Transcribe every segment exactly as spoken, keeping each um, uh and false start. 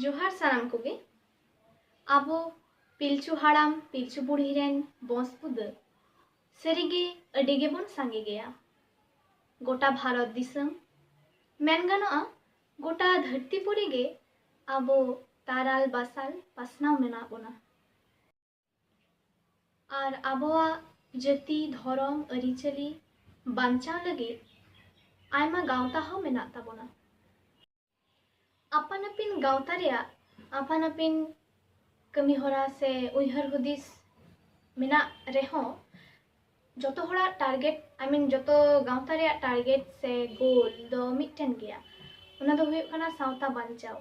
ᱡᱚᱦᱟᱨ ᱥᱟᱱᱟᱢ ᱠᱚᱜᱮ᱾ ᱟᱵᱚ ᱯᱤᱞᱪᱩ ᱦᱟᱲᱟᱢ ᱯᱤᱞᱪᱩ ᱵᱩᱲᱦᱤ ᱨᱮᱱ ᱵᱚᱸᱥ ᱵᱩᱫᱟᱹ ᱥᱟᱹᱨᱤᱜᱮ ᱟᱹᱰᱤ ᱜᱮᱵᱚᱱ ᱥᱟᱸᱜᱮ ᱜᱮᱭᱟ᱾ ᱜᱚᱴᱟ ᱵᱷᱟᱨᱚᱛ ᱫᱤᱥᱚᱢ, ᱢᱮᱱ ᱜᱟᱱᱚᱜᱼᱟ ᱜᱚᱴᱟ ᱫᱷᱟᱹᱨᱛᱤ ᱯᱩᱨᱤ ᱜᱮ ᱟᱵᱚ ᱛᱟᱨᱟᱞ ᱵᱟᱥᱟᱞ ᱯᱟᱥᱱᱟᱣ ᱢᱮᱱᱟᱜ ᱵᱚᱱᱟ᱾ ᱟᱨ ᱟᱵᱚᱣᱟᱜ ᱡᱟᱹᱛᱤ, ᱫᱷᱚᱨᱚᱢ, ᱟᱹᱨᱤᱪᱟᱹᱞᱤ ᱵᱟᱧᱪᱟᱣ ᱞᱟᱹᱜᱤᱫ ᱟᱭᱢᱟ ᱜᱟᱶᱛᱟ ᱦᱚᱸ ᱢᱮᱱᱟᱜ ᱛᱟᱵᱚᱱᱟ᱾ ᱟᱯᱟᱱ ᱟᱹᱯᱤᱱ ᱜᱟᱶᱛᱟ ᱨᱮᱭᱟᱜ ᱟᱯᱟᱱ ᱟᱹᱯᱤᱱ ᱠᱟᱹᱢᱤ ᱦᱚᱨᱟ ᱥᱮ ᱩᱭᱦᱟᱹᱨ ᱦᱩᱫᱤᱥ ᱢᱮᱱᱟᱜ ᱨᱮᱦᱚᱸ, ᱡᱚᱛᱚ ᱦᱚᱲᱟᱜ target, I mean, ᱡᱚᱛᱚ ᱜᱟᱶᱛᱟ ᱨᱮᱭᱟᱜ target ᱥᱮ goal ᱫᱚ ᱢᱤᱫᱴᱮᱱ ᱜᱮᱭᱟ, ᱚᱱᱟ ᱫᱚ ᱦᱩᱭᱩᱜ ᱠᱟᱱᱟ ᱥᱟᱶᱛᱟ ᱵᱟᱧᱪᱟᱣ᱾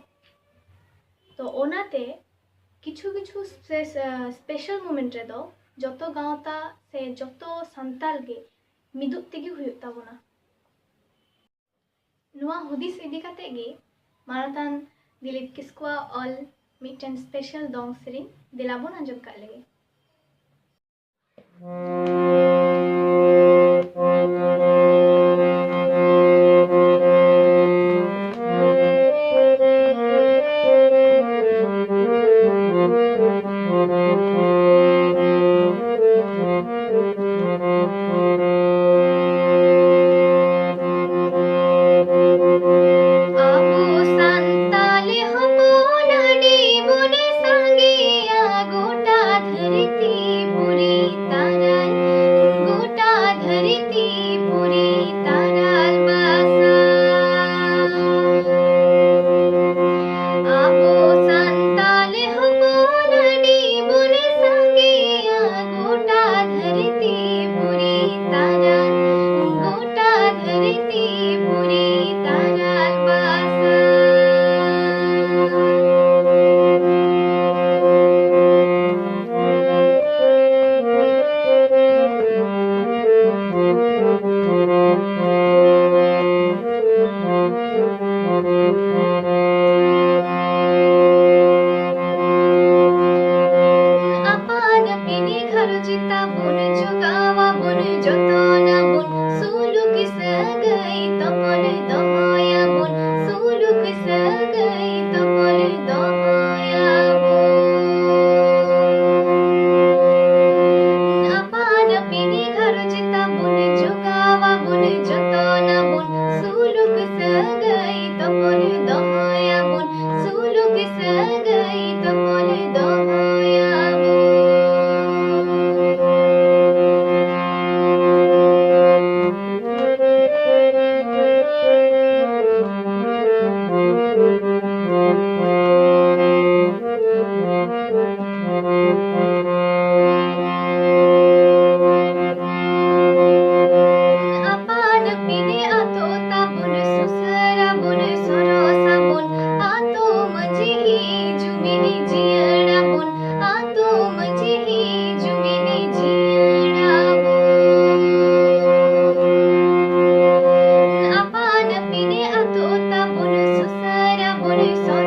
ᱛᱚ ᱚᱱᱟᱛᱮ ᱠᱤᱪᱷᱩ ᱠᱤᱪᱷᱩ special moment ᱨᱮᱫᱚ ᱡᱚᱛᱚ ᱜᱟᱶᱛᱟ ᱥᱮ ᱡᱚᱛᱚ ᱥᱟᱱᱛᱟᱲ ᱜᱮ ᱢᱤᱫᱩᱜ ᱛᱮᱜᱮ ᱦᱩᱭᱩᱜ ᱛᱟᱵᱚᱱᱟ᱾ ᱱᱚᱣᱟ ᱦᱩᱫᱤᱥ ᱤᱫᱤ ᱠᱟᱛᱮ ᱜᱮ ᱢᱟᱱᱚᱛᱟᱱ ᱫᱤᱞᱤᱯ ᱠᱤᱥᱠᱩᱣᱟᱜ ᱚᱞ ᱢᱤᱫᱴᱮᱱ special ᱫᱚᱝ ᱥᱮᱨᱮᱧ ᱫᱮᱞᱟ ᱵᱚᱱ ᱟᱸᱡᱚᱢ ᱠᱟᱜ ᱞᱮᱜᱮ᱾ ᱟᱵᱚ ᱥᱟᱱᱛᱟᱞᱤ ᱦᱚᱯᱚᱱ ᱟᱹᱰᱤ ᱵᱚᱱ ᱥᱟᱸᱜᱮᱭᱟ ᱜᱚᱴᱟ ᱫᱷᱟᱹᱨᱛᱤ ᱯᱩᱨᱤ ᱛᱟᱨᱟᱭ᱾ This song